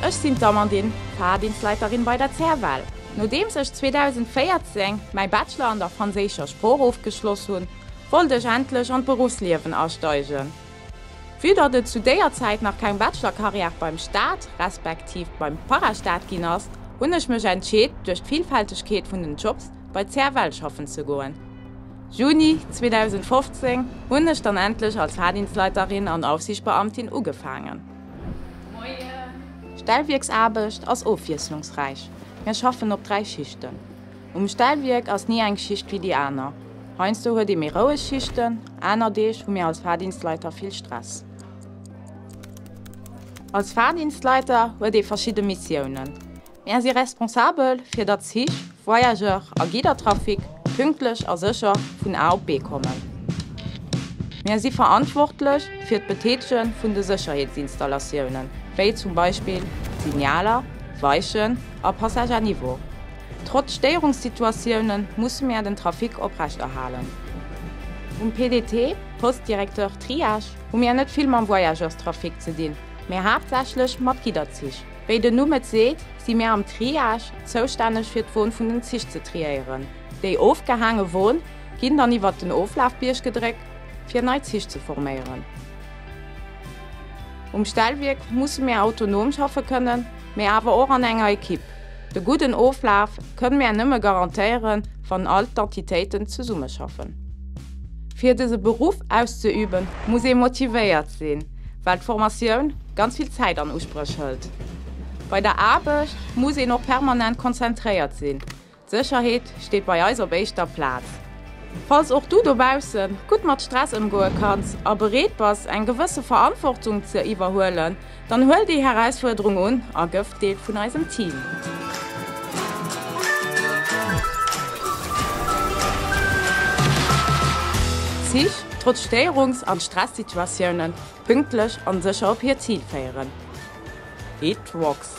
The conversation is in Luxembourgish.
Ech sinn d'Amandine, Fahrdienstleiterin bei der CFL. Nodeems ech 2014 mäi Bachelor an der franséischer Sprooch ofgeschloss hunn, wollt ech endlech an d'Beruffsliewen asteigen. Vue datt et zu déier Zäit nach keng Bachelor-Carrière beim Staat, respektiv beim Parastaat ginn ass, hunn ech mech entscheet, duerch d'Villfältegkeet vun den Jobs bei CFL schaffen ze goen. Juni 2015 hunn ech dann endlech als Fahrdienstleiterin an Aufsichtbeamtin ugefaangen. Moien! Stellwierksaarbecht ass ofwiesslungsräich, mir schaffen op 3 Schichten. Um Stellwierk ass ni eng Schicht wéi déi aner. Heiansdo huet ee méi roueg Schichten, aner Deeg hu mir als Fahrdienstleiter vill Stress. Als Fahrdienstleiter huet ee verschidde Missiounen. Mär si responsabel fir datt Zich, Voyageur a Giddertrafic pünktlech a sécher vun A op B kommen. Mär si verantwortlech fir d'Betätege vun de Sécherheetsinstallatiounen, wéi zum Beispill Signaler, Weichen a Passage à niveau. Trotz Stéierungssituatioune musse mär den Trafic oprechterhalen. Um PDT, Poste Directeur Triage, hu mär net vill mam Voyageurstrafic ze dinn, mä haaptsächlech mat Gidderzich. Wéi den Numm et seet, si mär am Triage zoustänneg fir d'Won vun den Zich ze triéieren. Déi ofgehaange Won ginn dann iwwert den Oflafbierg gedréckt, fir nei Zich ze forméieren. Um Stellwierk musse mär autonom schaffe kënnen, mee awer och an enger Ekipp. De gudden Oflaf kënne mär nëmme garantéieren, wann all d'Entitéiten zesummeschaffen. Fir dëse Beruff auszeüben, muss ee motivéiert sinn, well d'Formatioun ganz vill Zäit an Uspréch hëlt. Bei der Aarbecht muss een och permanent konzentréiert sinn. D'Sécherheet steet bei eis op éischter Plaz. Falls och du dobausse gutt mat Stress ëmgoe kanns a bereet bass eng gewësse Verantwortung ze iwwerhuelen, dann huel déi Herausfuerderung un a gëff Deel vun eisem Team. Zich trotz Stéierungs an Stressituatiounen pünktlech an sécher op hiert Zil féieren. It rocks!